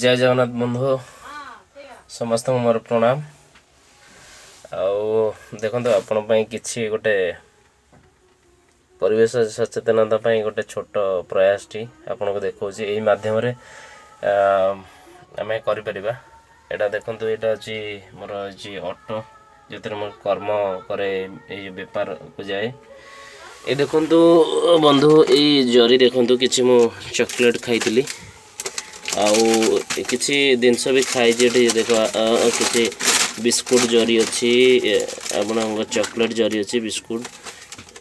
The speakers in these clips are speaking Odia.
ଜୟ ଜଗନ୍ନାଥ ବନ୍ଧୁ, ସମସ୍ତଙ୍କୁ ମୋର ପ୍ରଣାମ। ଆଉ ଦେଖନ୍ତୁ, ଆପଣଙ୍କ ପାଇଁ କିଛି ଗୋଟେ ପରିବେଶ ସଚେତନତା ପାଇଁ ଗୋଟେ ଛୋଟ ପ୍ରୟାସଟି ଆପଣଙ୍କୁ ଦେଖାଉଛି। ଏଇ ମାଧ୍ୟମରେ ଆମେ କରିପାରିବା। ଏଇଟା ଦେଖନ୍ତୁ, ଏଇଟା ଅଛି ମୋର ଅଛି ଅଟୋ, ଯେଉଁଥିରେ ମୁଁ କର୍ମ କରେ, ଏଇ ବେପାରକୁ ଯାଏ। ଏ ଦେଖନ୍ତୁ ବନ୍ଧୁ, ଏଇ ଜରି ଦେଖନ୍ତୁ। କିଛି ମୁଁ ଚକୋଲେଟ୍ ଖାଇଥିଲି ଆଉ କିଛି ଜିନିଷ ବି ଖାଇଛି ଏଠି। ଦେଖ, କିଛି ବିସ୍କୁଟ ଜରି ଅଛି, ଆପଣଙ୍କ ଚକୋଲେଟ୍ ଜରି ଅଛି, ବିସ୍କୁଟ,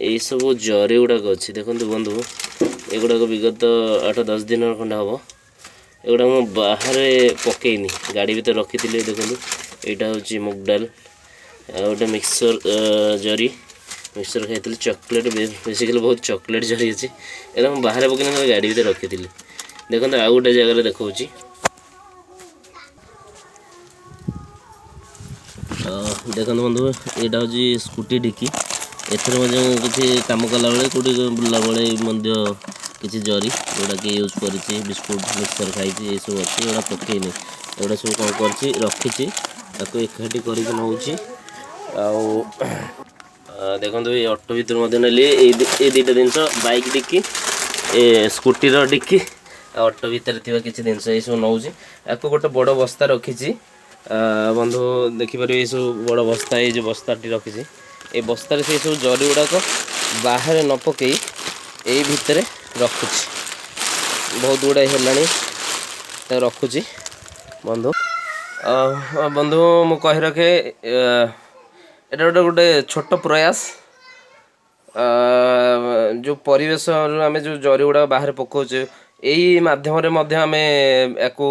ଏଇସବୁ ଜରି ଗୁଡ଼ାକ ଅଛି। ଦେଖନ୍ତୁ ବନ୍ଧୁ, ଏଗୁଡ଼ାକ ବିଗତ 8-10 ଦିନ ଖଣ୍ଡେ ହେବ, ଏଗୁଡ଼ାକ ମୁଁ ବାହାରେ ପକେଇନି, ଗାଡ଼ି ଭିତରେ ରଖିଥିଲି। ଦେଖନ୍ତୁ, ଏଇଟା ହେଉଛି ମୁଗ ଡାଲ ଆଉ ଗୋଟେ ମିକ୍ସଚର୍ ଜରି, ମିକ୍ସଚର୍ ଖାଇଥିଲି। ଚକୋଲେଟ୍, ବେସିକାଲି ବହୁତ ଚକୋଲେଟ୍ ଜରି ଅଛି। ଏଇଟା ମୁଁ ବାହାରେ ପକେଇନି, ଗାଡ଼ି ଭିତରେ ରଖିଥିଲି। ଦେଖନ୍ତୁ, ଆଉ ଗୋଟେ ଜାଗାରେ ଦେଖାଉଛି। ଦେଖନ୍ତୁ ବନ୍ଧୁ, ଏଇଟା ହେଉଛି ସ୍କୁଟି ଡିକି। ଏଥିରେ ମଧ୍ୟ କିଛି କାମ କଲାବେଳେ, କେଉଁଠି ବୁଲିଲା ବେଳେ ମଧ୍ୟ କିଛି ଜରି ଯେଉଁଟାକି ୟୁଜ୍ କରିଛି, ବିସ୍କୁଟ ମିକ୍ସଚର୍ ଖାଇଛି, ଏସବୁ ଅଛି। ଏଗୁଡ଼ା ପକେଇନି। ଏଗୁଡ଼ା ସବୁ କ'ଣ କରିଛି, ରଖିଛି, ତାକୁ ଏକାଠି କରିକି ନେଉଛି। ଆଉ ଦେଖନ୍ତୁ, ଏଇ ଅଟୋ ଭିତରୁ ମଧ୍ୟ ନେଲି ଏଇ ଦୁଇଟା ଜିନିଷ, ବାଇକ୍ ଡିକି, ଏ ସ୍କୁଟିର ଡିକି ଆଉ ଅଟୋ ଭିତରେ ଥିବା କିଛି ଜିନିଷ, ଏଇସବୁ ନେଉଛି। ୟାକୁ ଗୋଟେ ବଡ଼ ବସ୍ତା ରଖିଛି। ବନ୍ଧୁ, ଦେଖିପାରିବେ, ଏଇସବୁ ବଡ଼ ବସ୍ତା, ଏଇ ଯେଉଁ ବସ୍ତାଟି ରଖିଛି, ଏଇ ବସ୍ତାରେ ସେଇ ସବୁ ଜରି ଗୁଡ଼ାକ ବାହାରେ ନ ପକେଇ ଏଇ ଭିତରେ ରଖୁଛି। ବହୁତ ଗୁଡ଼ାଏ ହେଲାଣି, ତାକୁ ରଖୁଛି ବନ୍ଧୁ। ବନ୍ଧୁ, ମୁଁ କହି ରଖେ, ଏଇଟା ଗୋଟେ ଛୋଟ ପ୍ରୟାସ। ଯେଉଁ ପରିବେଶରୁ ଆମେ ଯେଉଁ ଜରି ଗୁଡ଼ାକ ବାହାରେ ପକାଉଛେ, ଏଇ ମାଧ୍ୟମରେ ମଧ୍ୟ ଆମେ ୟାକୁ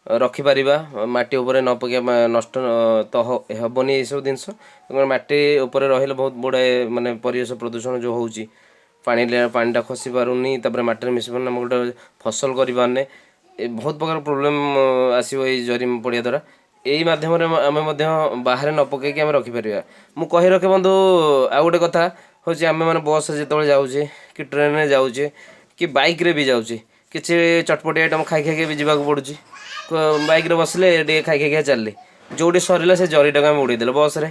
ରଖିପାରିବା। ମାଟି ଉପରେ ନ ପକାଇବା, ନଷ୍ଟ ତ ହେବନି ଏସବୁ ଜିନିଷ। ମାଟି ଉପରେ ରହିଲେ ବହୁତ ଗୁଡ଼ାଏ ମାନେ ପରିବେଶ ପ୍ରଦୂଷଣ ଯେଉଁ ହେଉଛି, ପାଣିରେ ପାଣିଟା ଖସି ପାରୁନି, ତାପରେ ମାଟିରେ ମିଶି ପାରୁନି, ଆମେ ଗୋଟେ ଫସଲ କରିପାରୁନେ, ଏ ବହୁତ ପ୍ରକାର ପ୍ରୋବ୍ଲେମ୍ ଆସିବ ଏଇ ଜରି ପଡ଼ିବା ଦ୍ୱାରା। ଏଇ ମାଧ୍ୟମରେ ଆମେ ମଧ୍ୟ ବାହାରେ ନ ପକାଇକି ଆମେ ରଖିପାରିବା। ମୁଁ କହି ରଖେ ବନ୍ଧୁ, ଆଉ ଗୋଟେ କଥା ହେଉଛି, ଆମେମାନେ ବସ୍ରେ ଯେତେବେଳେ ଯାଉଛେ କି ଟ୍ରେନ୍ରେ ଯାଉଛେ କି ବାଇକ୍ରେ ବି ଯାଉଛେ, କିଛି ଚଟପଟି ଆଇଟମ୍ ଖାଇ ଖାଇକି ବି ଯିବାକୁ ପଡ଼ୁଛି। ବାଇକ୍ରେ ବସିଲେ ଟିକେ ଖାଇ ଖାଇକା ଚାଲିଲେ, ଯେଉଁଠି ସରିଲା ସେ ଜରିଟାକୁ ଆମେ ଉଡ଼େଇଦେଲେ। ବସ୍ରେ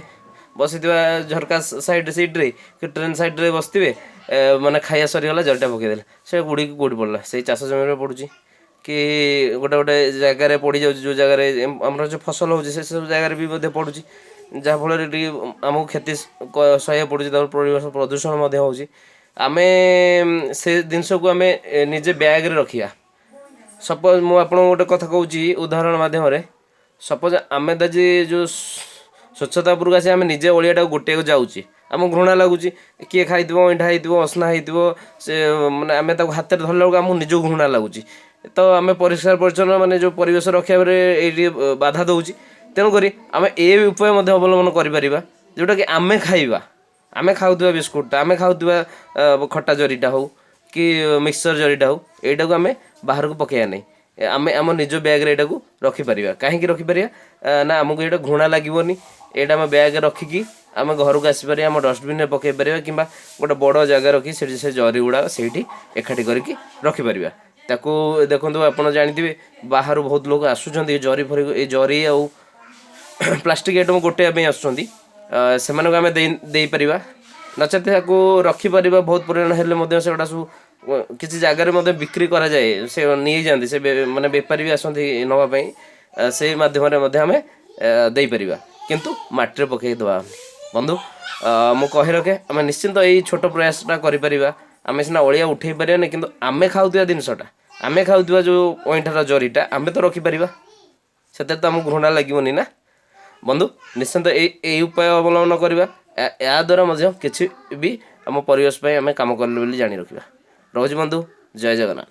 ବସିଥିବା ଝରକା ସାଇଡ଼୍ ସିଟ୍ରେ କି ଟ୍ରେନ୍ ସାଇଡ଼୍ରେ ବସିଥିବେ, ମାନେ ଖାଇବା ସରିଗଲା, ଜରିଟା ପକାଇଦେଲେ, ସେ ଉଡ଼ିକି କେଉଁଠି ପଡ଼ିଲା? ସେଇ ଚାଷ ଜମିରେ ପଡ଼ୁଛି କି ଗୋଟେ ଗୋଟେ ଜାଗାରେ ପଡ଼ିଯାଉଛି, ଯେଉଁ ଜାଗାରେ ଆମର ଯେଉଁ ଫସଲ ହେଉଛି, ସେସବୁ ଜାଗାରେ ବି ମଧ୍ୟ ପଡ଼ୁଛି, ଯାହାଫଳରେ ଟିକେ ଆମକୁ କ୍ଷତି ସହିବାକୁ ପଡ଼ୁଛି। ତାପରେ ପରିବେଶ ପ୍ରଦୂଷଣ ମଧ୍ୟ ହେଉଛି। ଆମେ ସେ ଜିନିଷକୁ ଆମେ ନିଜେ ବ୍ୟାଗ୍ରେ ରଖିବା। ସପୋଜ୍ ମୁଁ ଆପଣଙ୍କୁ ଗୋଟେ କଥା କହୁଛି ଉଦାହରଣ ମାଧ୍ୟମରେ। ସପୋଜ୍ ଆମେ ତ ଆଜି ଯେଉଁ ସ୍ୱଚ୍ଛତା ଉପରକୁ ଆସି ଆମେ ନିଜେ ଅଳିଆଟାକୁ ଗୋଟେଇବାକୁ ଯାଉଛେ, ଆମକୁ ଘୃଣା ଲାଗୁଛି। କିଏ ଖାଇଥିବ, ଅଇଁଠା ହେଇଥିବ, ଅସନା ହେଇଥିବ, ସେ ମାନେ ଆମେ ତାକୁ ହାତରେ ଧରିଲା ବେଳକୁ ଆମକୁ ନିଜକୁ ଘୃଣା ଲାଗୁଛି। ତ ଆମେ ପରିଷ୍କାର ପରିଚ୍ଛନ୍ନ ମାନେ ଯେଉଁ ପରିବେଶ ରଖିବାରେ ଏଇଠି ବାଧା ଦେଉଛି। ତେଣୁକରି ଆମେ ଏ ଉପାୟ ମଧ୍ୟ ଅବଲମ୍ବନ କରିପାରିବା, ଯେଉଁଟାକି ଆମେ ଖାଇବା, ଆମେ ଖାଉଥିବା ବିସ୍କୁଟଟା, ଆମେ ଖାଉଥିବା ଖଟା ଜରିଟା ହଉ କି ମିକ୍ସଚର୍ ଜରିଟା ହଉ, ଏଇଟାକୁ ଆମେ ବାହାରକୁ ପକାଇବା ନାହିଁ। ଆମେ ଆମ ନିଜ ବ୍ୟାଗ୍ରେ ଏଇଟାକୁ ରଖିପାରିବା। କାହିଁକି ରଖିପାରିବା ନା ଆମକୁ ଏଇଟା ଘୃଣା ଲାଗିବନି। ଏଇଟା ଆମ ବ୍ୟାଗ୍ ରଖିକି ଆମେ ଘରକୁ ଆସିପାରିବା, ଆମ ଡଷ୍ଟବିନ୍ରେ ପକାଇ ପାରିବା, କିମ୍ବା ଗୋଟେ ବଡ଼ ଜାଗା ରଖି ସେଠି ସେ ଜରି ଗୁଡ଼ାକ ସେଇଠି ଏକାଠି କରିକି ରଖିପାରିବା ତାକୁ। ଦେଖନ୍ତୁ, ଆପଣ ଜାଣିଥିବେ, ବାହାରୁ ବହୁତ ଲୋକ ଆସୁଛନ୍ତି, ଜରି ଫରି, ଏ ଜରି ଆଉ ପ୍ଲାଷ୍ଟିକ୍ ଆଇଟମ୍ ଗୋଟେଇବା ପାଇଁ ଆସୁଛନ୍ତି। ସେମାନଙ୍କୁ ଆମେ ଦେଇ ଦେଇପାରିବା, ନଚେତ୍ ତାକୁ ରଖିପାରିବା। ବହୁତ ପରିମାଣ ହେଲେ ମଧ୍ୟ ସେଗୁଡ଼ା ସବୁ କିଛି ଜାଗାରେ ମଧ୍ୟ ବିକ୍ରି କରାଯାଏ, ସେ ନେଇଯାଆନ୍ତି, ସେ ମାନେ ବେପାରୀ ବି ଆସନ୍ତି ନେବା ପାଇଁ। ସେଇ ମାଧ୍ୟମରେ ମଧ୍ୟ ଆମେ ଦେଇପାରିବା, କିନ୍ତୁ ମାଟିରେ ପକାଇ ଦେବା। ବନ୍ଧୁ, ମୁଁ କହି ରଖେ, ଆମେ ନିଶ୍ଚିନ୍ତ ଏଇ ଛୋଟ ପ୍ରୟାସଟା କରିପାରିବା। ଆମେ ସିନା ଅଳିଆ ଉଠେଇ ପାରିବାନି, କିନ୍ତୁ ଆମେ ଖାଉଥିବା ଜିନିଷଟା, ଆମେ ଖାଉଥିବା ଯେଉଁ ଅଇଁଠାର ଜରିଟା ଆମେ ତ ରଖିପାରିବା। ସେଥିରେ ତ ଆମକୁ ଘୃଣା ଲାଗିବନି ନା ବନ୍ଧୁ? ନିଶ୍ଚିନ୍ତ ଏଇ ଉପାୟ ଅବଲମ୍ବନ କରିବା। ଏହାଦ୍ୱାରା ମଧ୍ୟ କିଛି ବି ଆମ ପରିବେଶ ପାଇଁ ଆମେ କାମ କଲେ ବୋଲି ଜାଣି ରଖିବା। ରହୁଛି ବନ୍ଧୁ, ଜୟ ଜଗନ୍ନାଥ।